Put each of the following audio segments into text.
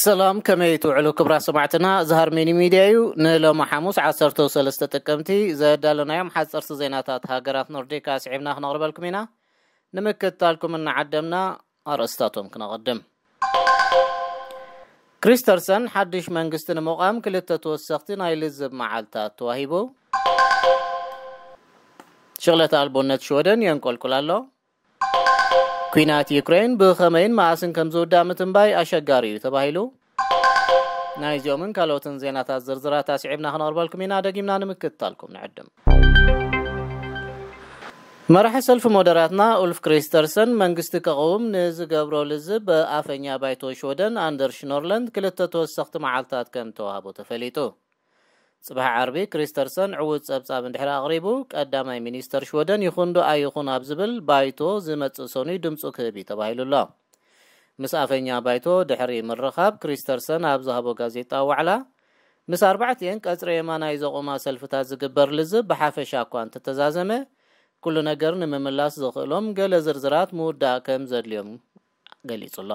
ሰላም፣ ከመይ ትውዕሉ ክብራ ሰማዕትና? እዚ ሃርሜኒ ሚድያ እዩ። ንሎሚ ሓሙስ ዓሰርተ ሰለስተ ጥቅምቲ ዘዳለናዮም ሓፀርቲ ዜናታት ሃገራት ኖርዲክ ኣስዒብና ክነቕርበልኩም ኢና። ንምክትታልኩም እናዓደምና ኣርእስታቶም ክነቐድም። ክሪስተርሰን ሓድሽ መንግስቲ ንምቋም ክልተ ተወሰኽቲ ናይ ልዝብ መዓልታት ተዋሂቡ። ሽቕለት ኣልቦነት ሽወደን የንቆልቁል ኣሎ። ኲናት ዩክሬን ብኸመይን መኣስን ከም ዝውዳእ ምትንባይ ኣሸጋሪ እዩ ተባሂሉ። ናይዚኦምን ካልኦትን ዜናታት ዝርዝራት ኣስዒብና ክነቕርበልኩም ኢና። ደጊምና ንምክትታልኩም ንዕድም። መራሒ ሰልፊ ሞደራትና ኡልፍ ክሪስተርሰን መንግስቲ ከቕውም ንዝገብሮ ልዝብ ብኣፈኛ ባይቶ ሽወደን ኣንደርሽ ኖርለንድ ክልተ ተወሰኽቲ መዓልታት ከም ተዋህቦ ተፈሊጡ። ጽባሕ ዓርቢ ክሪስተርሰን ዕዉት ጸብጻብ እንድሕሪ ኣቕሪቡ፣ ቀዳማይ ሚኒስተር ሽወደን ይኹን ዶ ኣይኹን ኣብ ዝብል ባይቶ ዝመጽእ ሰኑይ ድምጹ ክህብ እዩ ተባሂሉ ኣሎ። ምስ ኣፈኛ ባይቶ ድሕሪ ምርኻብ ክሪስተርሰን ኣብ ዝሃቦ ጋዜጣዊ ዋዕላ፣ ምስ ኣርባዕቲኤን ቀጽሪ የማናይ ዘቑማ ሰልፍታት ዝግበር ልዝብ ብሓፈሻ እኳ እንተተዛዘመ፣ ኩሉ ነገር ንምምላስ ዘኽእሎም ገለ ዝርዝራት ምውዳእ ከም ዘድልዮም ገሊጹ ኣሎ።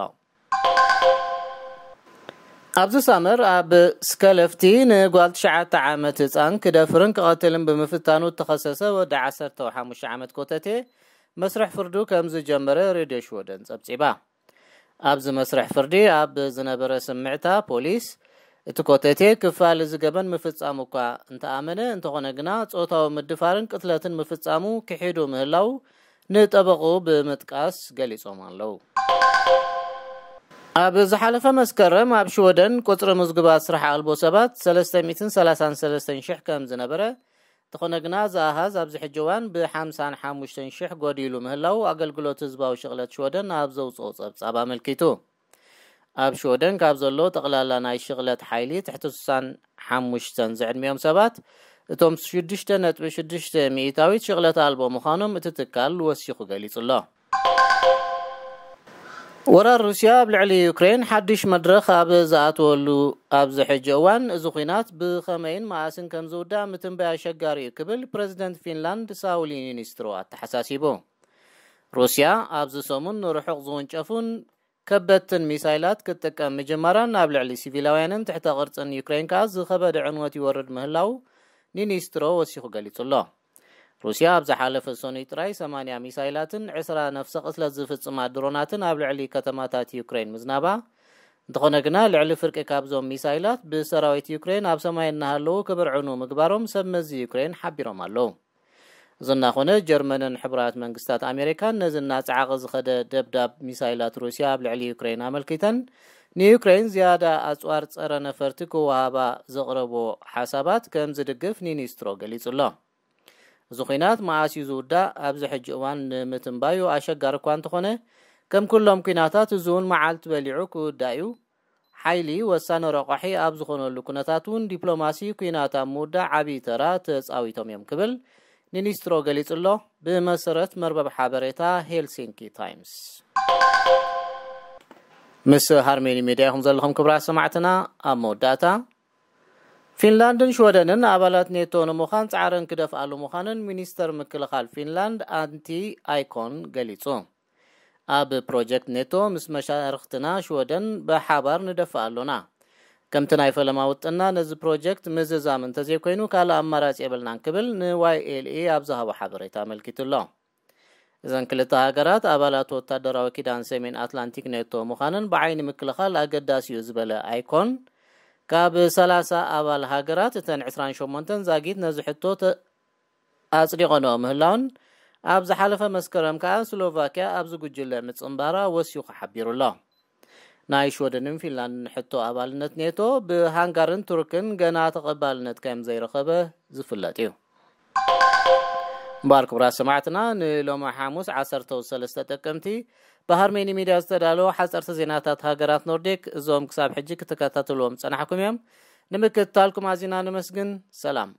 ኣብዚ ሳመር ኣብ ስከለፍቲ ንጓል ትሽዓተ ዓመት ህፃን ክደፍርን ክቐትልን ብምፍታኑ እተኸሰሰ ወዲ ዓሰርተ ሓሙሽተ ዓመት ኮተቴ መስርሕ ፍርዱ ከም ዝጀመረ ሬድዮ ሽወደን ጸብጺባ። ኣብዚ መስርሕ ፍርዲ ኣብ ዝነበረ ስምዕታ ፖሊስ፣ እቲ ኮተቴ ክፋል እዚ ገበን ምፍጻሙ እኳ እንተኣመነ፣ እንተኾነ ግና ጾታዊ ምድፋርን ቅትለትን ምፍጻሙ ክሒዱ ምህላው ንጠበቑ ብምጥቃስ ገሊጾም ኣለዉ። ኣብ ዝሓለፈ መስከረም ኣብ ሽወደን ቁጽሪ ምዝጉባት ስራሕ ኣልቦ ሰባት ሰለስተ ሚእትን ሰላሳን ሰለስተን ሽሕ ከም ዝነበረ፣ እንተኾነ ግና እዚ ኣሃዝ ኣብዚ ሕጂ እዋን ብ ሓምሳን ሓሙሽተን ሽሕ ጎዲሉ ምህላው ኣገልግሎት ህዝባዊ ሽቕለት ሽወደን ኣብ ዘውጽኦ ጸብጻብ ኣመልኪቱ። ኣብ ሽወደን ካብ ዘሎ ጠቕላላ ናይ ሽቕለት ሓይሊ ትሕቲ ስሳን ሓሙሽተን ዝዕድሚኦም ሰባት፣ እቶም ሽዱሽተ ነጥቢ ሽዱሽተ ሚእታዊት ሽቕለት ኣልቦ ምዃኖም እቲ ትካል ወሲኹ ገሊጹ ኣሎ። ወራር ሩስያ ኣብ ልዕሊ ዩክሬን ሓድሽ መድረኽ ኣብ ዝኣተወሉ ኣብዚ ሕጂ እዋን፣ እዚ ኲናት ብኸመይን መኣስን ከም ዝውዳእ ምትንበይ ኣሸጋሪ እዩ ክብል ፕረዚደንት ፊንላንድ ሳውሊ ኒኒስትሮ ኣተሓሳሲቡ። ሩስያ ኣብዚ ሰሙን ንርሑቕ ዝውንጨፉን ከበድትን ሚሳይላት ክትጥቀም ምጅማራን ኣብ ልዕሊ ሲቪላውያንን ትሕተ ቅርጽን ዩክሬን ከኣ ዝኸበደ ዕንወት ይወርድ ምህላው ኒኒስትሮ ወሲኹ ገሊጹ ኣሎ። ሩስያ ኣብ ዝሓለፈ ሰኑይ ጥራይ ሰማንያ ሚሳይላትን ዕስራ ነፍሰ ቅትለት ዝፍጽማ ድሮናትን ኣብ ልዕሊ ከተማታት ዩክሬን ምዝናባ፣ እንተኾነ ግና ልዕሊ ፍርቂ ካብዞም ሚሳይላት ብሰራዊት ዩክሬን ኣብ ሰማይ እናሃለዉ ክብርዕኑ ምግባሮም ሰብ መዚ ዩክሬን ሓቢሮም ኣለዉ። እዚ እናኾነ፣ ጀርመንን ሕቡራት መንግስታት ኣሜሪካን ነዚ እናጸዓቐ ዝኸደ ደብዳብ ሚሳይላት ሩስያ ኣብ ልዕሊ ዩክሬን ኣመልኪተን፣ ንዩክሬን ዝያዳ ኣጽዋር ጸረ ነፈርቲ ክወሃባ ዘቕረቦ ሓሳባት ከም ዝድግፍ ኒኒስትሮ ገሊጹ ኣሎ። እዚ ኲናት መኣስ እዩ ዝውዳእ ኣብዚ ሕጂ እዋን ንምትንባዩ ኣሸጋሪ እኳ እንተኾነ፣ ከም ኩሎም ኲናታት እዚ እውን መዓልቲ በሊዑ ክውዳእ እዩ። ሓይሊ ወሳኒ ረቋሒ ኣብ ዝኾነሉ ኩነታት እውን ዲፕሎማሲ ኲናት ኣብ ምውዳእ ዓብዪ ተራ ተጻዊቶም እዮም ክብል ኒኒስትሮ ገሊጹ ኣሎ፣ ብመሰረት መርበብ ሓበሬታ ሄልሲንኪ ታይምስ። ምስ ሃርሜኒ ሚድያ ኢኹም ዘለኹም ክቡራት ሰማዕትና። ኣብ መወዳእታ፣ ፊንላንድን ሽወደንን ኣባላት ኔቶ ንምዃን ጻዕረን ክደፍኣሉ ምዃነን ሚኒስተር ምክልኻል ፊንላንድ ኣንቲ ኣይኮን ገሊጹ። ኣብ ፕሮጀክት ኔቶ ምስ መሻርኽትና ሽወደን ብሓባር ንደፍእ ኣሎና። ከምቲ ናይ ፈለማ ውጥና ነዚ ፕሮጀክት ምዝዛም እንተዘይኮይኑ ካልእ ኣማራጺ የብልናን ክብል ንዋይ ኤል ኤ ኣብ ዝሃቦ ሓበሬታ ኣመልኪቱ ኣሎ። እዘን ክልተ ሃገራት ኣባላት ወታደራዊ ኪዳን ሰሜን ኣትላንቲክ ኔቶ ምዃነን ብዓይኒ ምክልኻል ኣገዳሲ እዩ ዝበለ ኣይኮን፣ ካብ ሰላሳ ኣባል ሃገራት እተን ዕስራን ሸሞንተን ዛጊት ነዚ ሕቶ ተ-፣ ኣጽዲቐንኦ ምህላውን ኣብ ዝሓለፈ መስከረም ከኣ ስሎቫኪያ ኣብዚ ጉጅለ ምጽንባራ ወሲኹ ሓቢሩ ኣሎ። ናይ ሽወደንን ፊንላንድን ሕቶ ኣባልነት ኔቶ ብሃንጋርን ቱርክን ገና ተቐባልነት ከም ዘይረኸበ ዝፍለጥ እዩ። እምበኣር ክቡራት ሰማዕትና፣ ንሎሚ ሓሙስ ዓሰርተ ሰለስተ ጥቅምቲ ብሃርሜኒ ሚድያ ዝተዳለወ ሓጸርቲ ዜናታት ሃገራት ኖርዲክ እዞም ክሳብ ሕጂ ክትከታተልዎም ጸናሕኩም እዮም። ንምክትታልኩም ኣዚና ነመስግን። ሰላም።